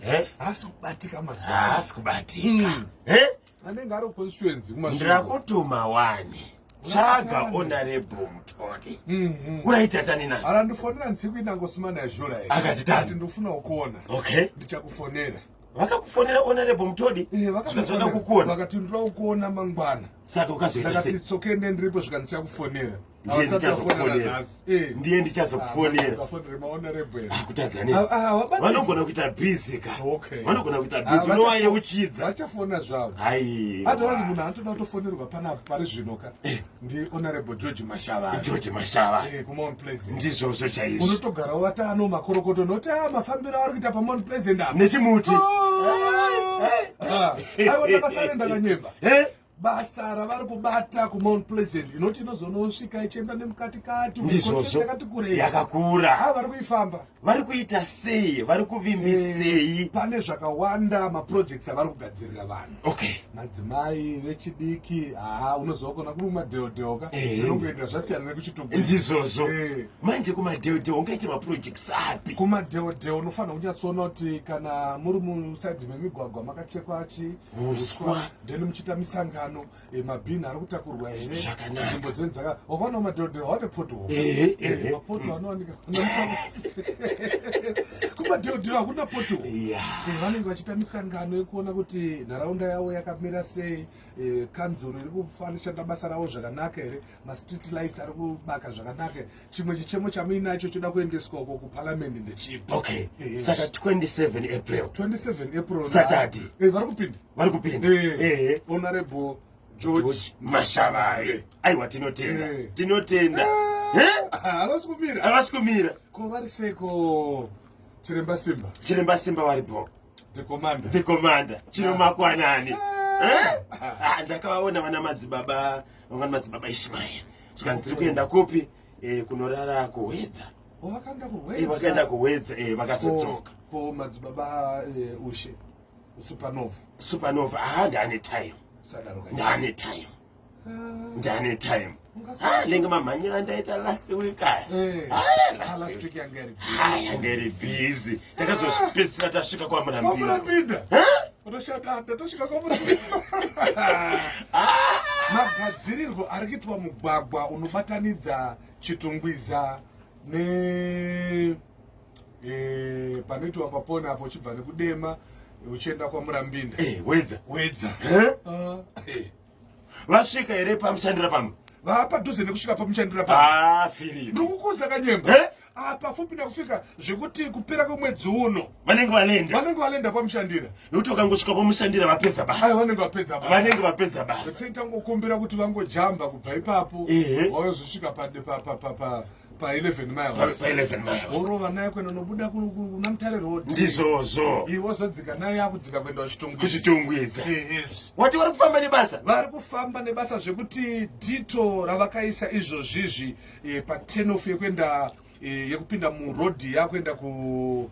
Eh? Haasi kubatika mazuva. Haasi kubatika. Eh? Anenge ari constituency kumasvingo. Ndakutuma wani. Tsvaga honorable Mutodi. Uraita tani na? Arandifonera ntsiku inangosumana yazhura iyi. Akati tani? Ati ndofuna kukuona. Okay. Ndichakufonera. Vakakufonera honorable Mutodi? Eh, Zvikazoda kukuona. Vakati ndoda kukuona mangwana. Saka ukazoita Ndakati sei? it's okay ndiripo zvikanzi ndichakufonera. Ndiye Havasati vafonera ndichazokufonera. nhasi. Eh. Ndiye ndichazokufonera. Vafonere mahonorable here. Akutadza nei? Ah, ah, havabati. Vanogona kuita busy ka. Okay. Vanogona kuita Ah, busy. Unovayeuchidza. Vachafona zvavo. Aiwa. Otherwise munhu anotoda kutofonerwa panapa pari zvino ka ndi honorable George Mashavana. George Mashava. Eh, kuMount Pleasant. Ndizvozvo chaizvo. Unotogara wata ano makorokoto noti ah mafambiro auri kuita paMount Pleasant apa. Nechimuti. Ah, aiwa ndakasarenda kanyemba. Eh? Basa ravari kubata kuMount Pleasant inoti inozonosvika ichienda nemukatikati Ndizvozvo. yakati kurei. Yakakura. Ah, vari kuifamba. Vari kuita sei? Vari kuvimbisei? Pane zvakawanda maprojects avari kugadzirira vanhu. Okay. Madzimai vechidiki, haa unoziva kona kuri kumadheodheo ka Eh. zvinongoenda zvasiyana nekuchitungwiza. Ndizvozvo. Eh. Manje kumadheodheo ungaite maprojects api? Kumadheodheo unofanira kunyatsoona kuti kana muri musaidhi memigwagwa makachekwa chi Uswa. Then muchiita misangano, mabhini ari kutakurwa here? Zvakanaka. Nzvimbo dzenyu dzaka wakaona madheodheo hawane pothole. Ehe, ehe. Mapoto anowanika kumadheodheo hakuna pothole. Vanenge vachiita misangano yekuona kuti nharaunda yavo yakamira sei, kanzuro iri kufanishanda basa ravo zvakanaka here, mastreet lights ari kubaka zvakanaka. Chimwe chichemo chamuinacho choda kuendeswa uko kuparliament ndechipi? Okay. Saka 27 April. 27 April. Saturday. Vari kupinda. Vari kupinda. Honorable George George Mashavave. Aiwa tinotenda. Tinotenda. Havasi kumira. Havasi kumira. Ko vari seiko Chiremba Simba? Chiremba Simba varipo. The commander. The commander. Chinomakwanani. Ah, ndakavaona vana madzibaba, vana madzibaba Ishmael. Zvikanzi tiri kuenda kupi? Kunorara kuHwedza. Oh, vakaenda kuHwedza. Vakaenda kuHwedza, vakazodzoka. Ko madzibaba Ushe Supernova. Supernova, ah, ndane time. Sadaro ka. Ndane time. Ndane time. Ah, ndenge mamhanyira ndaita last week aya. Ah, last Last week. week yanga iri. Ah, yanga iri busy. Takazopedzisira tasvika kwaMurambinda. KwaMurambinda. Unoshanda, tatosvika kwaMurambinda. Magadzirirwo ari kuitwa mugwagwa unobatanidza Chitungwiza ne panoitwa papona apo uchibva nekudema uchienda kwaMurambinda. Wedza. Wedza. Vasvika here pamushandira pamwe? Vapadhuze nekusvika pamushandira pamwe. Ah, Philip. Ndikukuza kanyemba. Pafupi nekufika zvekuti kupera kwemwedzi uno. Vanenge valenda. Vanenge valenda pamushandira. Nekuti vakangosvika pamushandira vapedza basa. Ayo vanenge vapedza basa. Vanenge vapedza basa. Toita ngokumbira kuti vangojamba kubva ipapo. Vazosvika pa 11 miles. Pa 11 miles. Vorova nayo kuenda nobuda kuna Mutare Road. Ndizvozvo. Iwe wozodzika nayo yakudzika kuenda kuChitungwiza. Kuchitungwiza. Wati vari kufamba nebasa? Vari kufamba nebasa zvekuti dito ravakaisa izvozvizvi pa turn off yekuenda yekupinda muroad yakuenda ku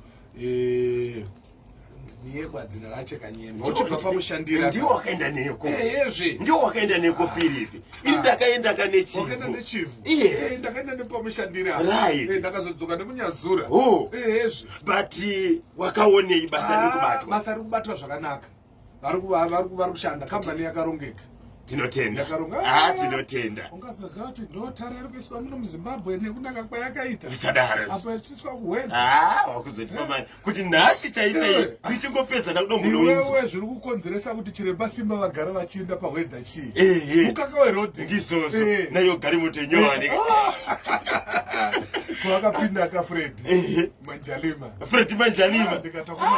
niyekwa dzina rache kanyemba uchibva pamushandira. Ndiwo wakaenda neko. Ehezve. Ndiwo wakaenda neko Philip. Ini ndakaenda ka neChivhu. Wakaenda neChivhu. Yes. Ndakaenda nepamushandira. Right. Ndakazodzoka nekunyazura. Oh. Ehezve. But wakaonei basa riri kubatwa? Basa riri kubatwa zvakanaka. Vari kushanda, kambani yakarongeka. Tinotenda. Yakaronga. Ah, tinotenda. Ungazoziva kuti ndo tara iri kuiswa muno muZimbabwe nekunaka kwayakaita. Usadaro. Apo ichiiswa kuHwedza. Ah, wakuzotipa mari. Kuti nhasi chaichai ndichingopedza ndakudombonounzwa. Iwewe zviri kukonzeresa kuti Chiremba Simba vagare vachienda paHwedza chii? Mukaka werodhi. Ndizvozvo. Nayo garimoto inyowani. Kwakapinda ka Fred. Manjalima. Fred Manjalima. Ndikataura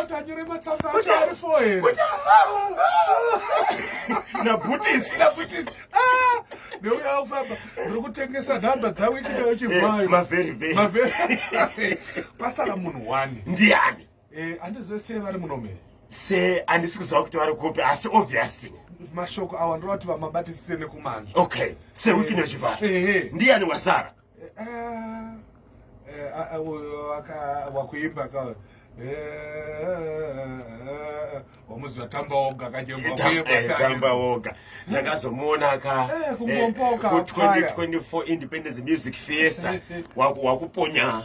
kuti anyore matsamba ake ari 4 here. Na Bhutisi. Na Bhutisi. Neuya kufamba ndiri kutengesa nhamba dzawiki neyochivhayo. Mavheri vheri. Mavheri. Pasara munhu 1. Ndiani? Handizive sei vari munomere. Se handisi kuziva kuti vari kupi asi obviously. Mashoko awa ndinoda kuti vamabatisise nekumanzwa. Okay. Sewiki nechivhayo. Ndiani wasara? Wakuimba ka wamuziva Tamba Woga kanyemba. Tamba Woga ndakazomuona ka kungompoka ku 2024 Independence Music Fiesta wakuponya.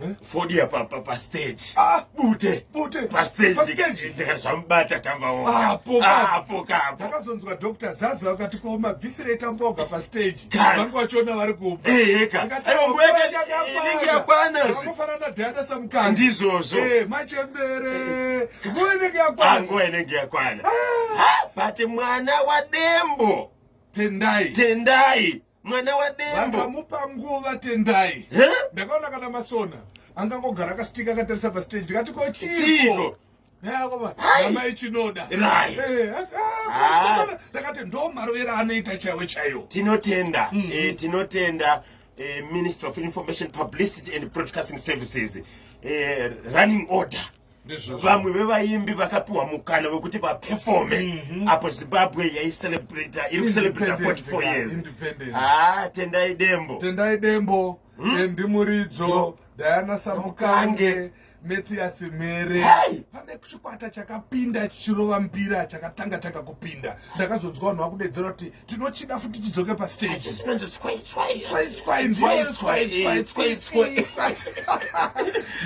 Eh? Fodya pa pa pa stage. Ah! Bute. Bute. Pa stage. Pa stage. Ndikati zvamubata tamba woga. Apo ka. Apo kapo. Ndakazonzwa Dr. Zaza vakati ko mabvisirei tamboga pa stage. Kare. Vangu vachiona vari kumba. Eheka. Ndikati, Aiwa, "Oh, nguva nguva yaka- inenge yakwana zve." Vakafanana na Diana Samukani. Ndizvozvo. Eh, machembere. Nguva inenge Ah, yakwana. nguva inenge yakwana. Ah, but mwana waDembo. Tendai. Tendai. Mwana waDembo. Vakamupa nguva Tendai. Eh? Ndakaona kana masona angangogara akasitika akatarisa pastage ndikati ko Chiko. chiko Nayakoma, Hai. amai chinoda. Right. Eh, ati, ah, Ah. komana, ndakati ndo marovero anoita chaiwo chaiwo. Tinotenda. Eh, tinotenda eh, Minister of Information Publicity and Broadcasting Services eh, running order. Ndizvozvo. Vamwe vevaimbi vakapiwa mukana wekuti vapefome apo Zimbabwe yaicelebrata iri kucelebrata Independence, 44 yeah, years. independence. Ah, Tendai Dembo. Tendai Dembo, Andy Muridzo, Diana Samukange, Mukange. Metias Mhere. Hey! Pane chikwata chakapinda chichirova mbira chakatanga tanga kupinda. Ndakazonzwa vanhu vakudedzera kuti tinochida futi chidzoke pastage. Chinonzi tswai tswai. Tswai tswai ndiyo tswai tswai tswai tswai.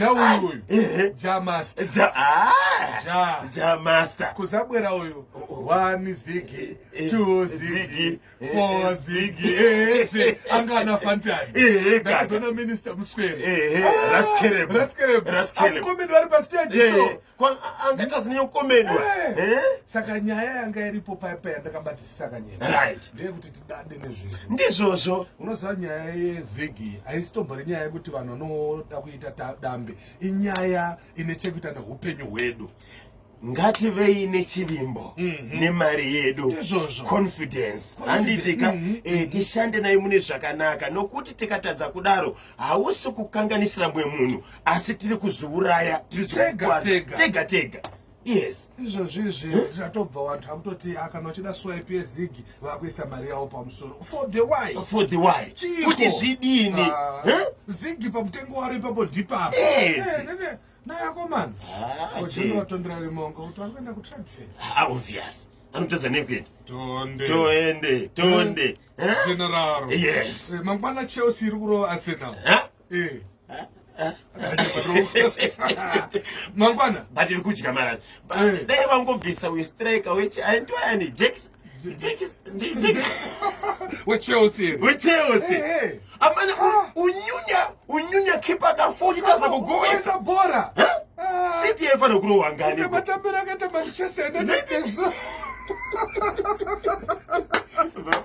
Nauyu uyu. Ehe. Ja Master. Ja, ah. Ja. Ja Master. Kuzabwera uyu. One zigi, Eh, two zigi, zigi, eh, four eh, zigi. Eshe anga ana fantani. Eh, eh, kaka. Ndakazoona Minister Muswere. Eh, eh, Raskeleb. Raskeleb. Raskeleb. Amukomeni vari pastage Eh, so. kwa angatazinyokomendwa. Eh. Eh? Saka nyaya yanga iripo paya yandakabatisisa kanyena. Right. Ndeyekuti tidade nezvezvo. Ndizvozvo. Unoziva nyaya yezigi haisitombori nyaya yekuti vanhu vanoda kuita dambe. Inyaya ine chekuita neupenyu hwedu. Ngativei nechivimbo nemari yedu. Ndizvozvo. Confidence. Confidence. Handitika eh, tishande nayo mune zvakanaka nokuti tikatadza kudaro hausi kukanganisira mumwe munhu asi tiri kuzviuraya tiri Tega, kuzvikuvadza. tega. Tega tega. Yes. Izvozvi izvi zvatobva vanhu vakutoti ah, kana uchida swipe yezigi vakuisa mari yavo pamusoro. For the why? For the why? Chiko? Kuti zvidini? Ah, Eh? Zigi pamutengo waro ipapo ndipapo. Yes. Eh, nene, nayako man. Ah, General Tondera Rimongo kuti vari kuenda kutrade fair. Ah, obvious. Anotadza nei kuenda? Tonde. Toende, tonde. Eh? General. Yes. Eh, mangwana Chelsea iri kurova Arsenal. Eh? Eh. Mangwana. But iri kudya mara. Eh. Dai vangobvisa uyu striker wechi aindiwani Jacks Jacks Jacks WeChelsea. weChelsea. Eh, eh. Amana Ah. unyunya unyunya keeper ka4 chitaza kugoisa. Kuisa bhora. Eh? Ah. City yaifanira kurohwa ngani? Une matambiro akaita Manchester United.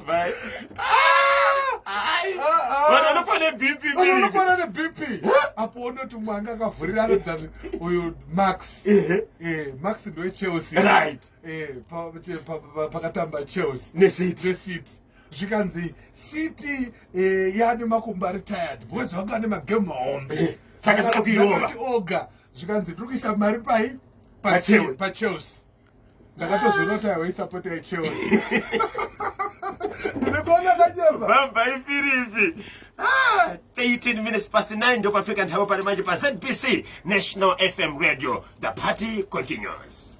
Bye. Ah! Ai. Ah, ah. Vanhu vanofanira BP. Vanokwana neBP. Apo unoti mumwe anga akavhurira anodza uyu Max. Ehe. Eh, Max ndeweChelsea. Right. Eh, pakatamba Chelsea. NeCity. NeCity. Zvikanzi City eh, yaane makumbo ari tired because vanga vane magame mahombe. Eh, saka tinoda kuirova. Ndakati oga zvikanzi tiri kuisa mari pai PaChelsea. paChelsea. Ndakatozoona kuti aiwa isapota yeChelsea. Ndinekuona kanyama. Bamba ifiripi. Ah, 18 minutes past 9 ndopafika nthawi pali manje pa ZBC National FM Radio. The party continues.